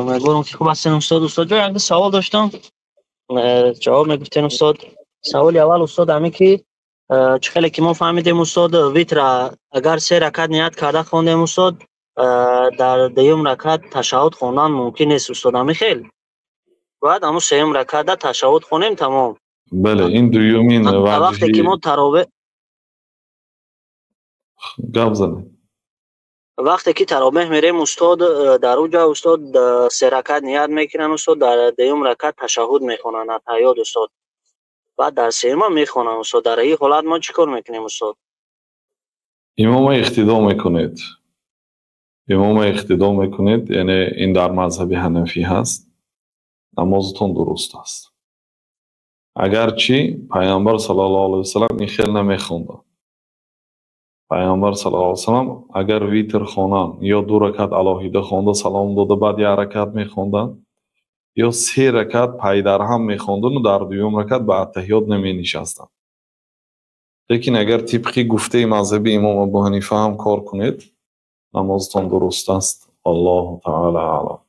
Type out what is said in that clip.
Умедворам, ки хуб ҳастен, устод. Устод ҷон, як савол доштам, ҷавоб мегуфтен, устод. Саволи аввал, устод, ҳамин ки чӣ хеле ки мо фаҳмидем, устод, витра агар се ракат ният карда хондем, устод, дар дуюм ракат ташаҳҳуд хондан мумкин нест, устод, ҳамин хел? Бояд ҳамун сеюм ракатда ташаҳҳуд хонем, тамом? Бале, ин дуюмин. Вақте ки мо таровеҳ Гап занед. Вақте ки таровеҳ мерем, устод, дар уҷа, устод, се ракат ният мекунанд, устод, дар дуюм ракат ташаҳҳуд мехонанд, аттаҳиёт, устод, баъд дар сеюмам мехонанд, устод. Дар ин ҳолат мо чӣ кор мекунем, устод? Имома иқтидо мекунед, имома иқтидо мекунед, яъне ин дар мазҳаби ҳанафӣ ҳаст, намозатон дуруст аст. Агарчи Пайғамбар саллаллоҳу алайҳи васаллам ин хел намехонданд. Пайғамбар саллаллоҳу алайҳи васаллам агар витр хонанд, ё ду ракат алоҳида хонда, салом дода, баъд як ракат мехонданд, ё се ракат пайдарҳам мехондану дар дуюм ракат ба аттаҳиёт наменишастанд. Лекин агар тибқи гуфтаи мазҳаби имом Абу Ҳанифа ҳам кор кунед, намозатон дуруст аст. Аллоҳу таала аълам.